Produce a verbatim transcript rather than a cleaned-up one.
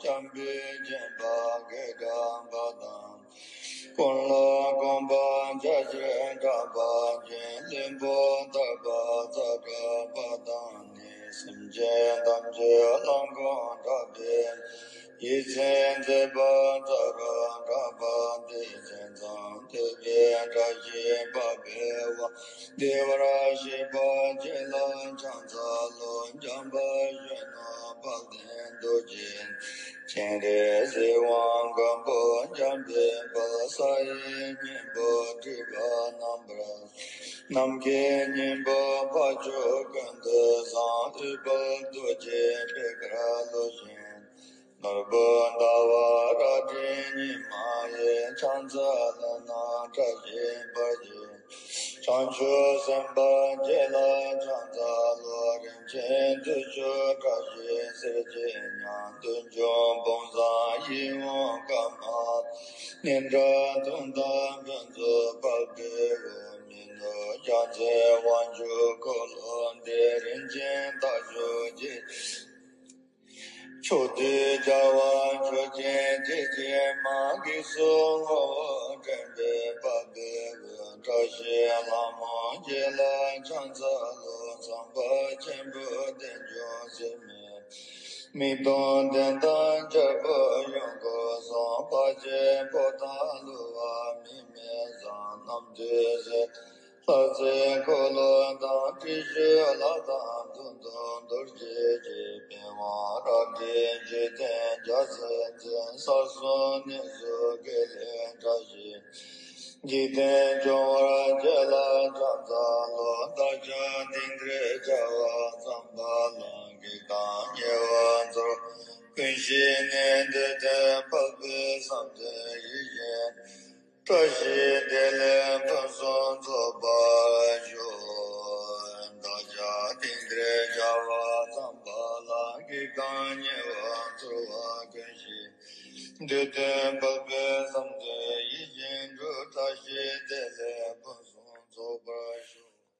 འཇམ་པའི་སྤྱན་པ་གིས་བཀྲམ་པ་དང་། ཀུན་ལ་གོམས་པ་ལྕགས་ཀྱུས་བཀྲམ་པ་ཅན། ལྷུན་པོ་ཐར་པ་ཙཀྲ་པ་དང་ནི། སེམས་ཅན་ཐམས་ཅད་ལ་མགོན་བཀྲ་བྷེ། ཡིད་བཞིན་མཛེས་པ་ཙཀྲ་པ་དེ། སེམས་ཙམ་ཐུབ་པའི་བཀྲ་ཤིས་པ་འཕེལ་བ། བདེ་བར་གཤེགས་པ་བྱེད་ལ་ཕྱག་འཚལ་ལོ། འཇམ་དཔལ་གཞོན་ནུ་དཔལ་ལྡན་རྡོ་རྗེ། སྤྱན་རས་གཟིགས་དབང་མགོན་པོ་འཇམ་དཔལ་དཔལ། ས་ཡི་སྙིང་པོ་སྒྲིབ་པ་རྣམ་པར། ནམ་མཁའི་སྙིང་པོ་འཕགས་མཆོག་ཀུན་ཏུ་བཟང་། ཨུཏྤལ་རྡོ་རྗེ་པད་དཀར་ལུས་ཅན། ནོར་བུ་ཟླ་བ་རལ་གྲི་ཉི་མ་ཡི། ཕྱག་འཚལ་ལོ་ན་བཀྲ་ཤིས་འབར་གྱུར། བྱང་ཆུབ་སེམས་དཔའ་བྱེད་ལ་ཕྱག་འཚལ་ལོ། རིན་ཆེན་བདུད་ཀྱི་བཀྲ་ཤིས་གསེར་གྱི་ཉ། བདུད་འཇོམས་བུམ་བཟང་ཡིད་འོང་ཀ་མ་ལ། ནཻ་རཉྫ་དུན་ཏ་ཕུན་ཚོགས་དཔལ་འཕེལ་བའི། མི་ནུབ་ཕྱག་འཚལ་དབང་ཕྱུག་འཁོར་ལོ་བདེ། རིན་ཆེན་རྟ་མཆོག་འཇིགས་བྱེད། ཕྱོགས་དུས་རྒྱལ་བ་མཆོག་སྦྱིན་སྲེག་བཅས་མ། གེགས་སེལ་ངོ་བོ་འདྲེན་པའི་དཔལ་འཕེལ་བའི། བཀྲ་ཤིས་ལྷ་མོ་བྱེད་ལ་ཕྱག་འཚལ་ལོ། ཚངས་པ་ཆེན་པོའི་རྟེན་འབྱུང་སྲེད་མེད་མིག་སྟོང་ལྡན་དང་རྒྱལ་པོ་ཡོན་གོང་སོགས། དཔལ་ཆེན་པོ་དང་གླུ་བ་མིག་སྨན་བཟང་། རྣམ་ཐོས་སྲས་ལྷ་སྲས་འཁོར་ལོ་དང་། ཏྲི་ཤཱུལ་དང་མཚུར་ཕུང་རྡོ་རྗེ་བཅས། པི་ཝང་རལ་གྲིའི་འཇིག་རྟེན་རྒྱལ་སྲས་མཚན། ས་གསུམ་གནས་སུ་དགེ་ལེགས་བཀྲ་ཤིས། འཇིག་རྟེན་སྐྱོང་བར་བྱེད་ལ་ཕྱག་འཚལ་ལོ། བདག་ཅག་དེང་འདིར་བྱ་བ་བརྩམས་པ་ལ། གེགས་དང་ཉེས་པ་ཚོར་བ་ཀུན་ཞི་ནས། འདོད་དོན་དཔག་པའི་བསམ་དོན་ཡིད་བཞིན། བཀྲ་ཤིས་བདེ་ལེགས་ཕུན་སུམ་ཚོགས་པར་ཤོག། བདག་ཅག་དེང་འདིར་བྱ་བ་བརྩམས་པ་ལ། གེགས་དང་ཉེས་པ་ཚོར་བ་ཀུན་ཞི། འདོད་དོན་དཔག་པའི་བསམ་དོན་ཡིད་བཞིན་འགྲུབ། བཀྲ་ཤིས་བདེ་ལེགས་ཕུན་སུམ་ཚོགས་པར་ཤོག།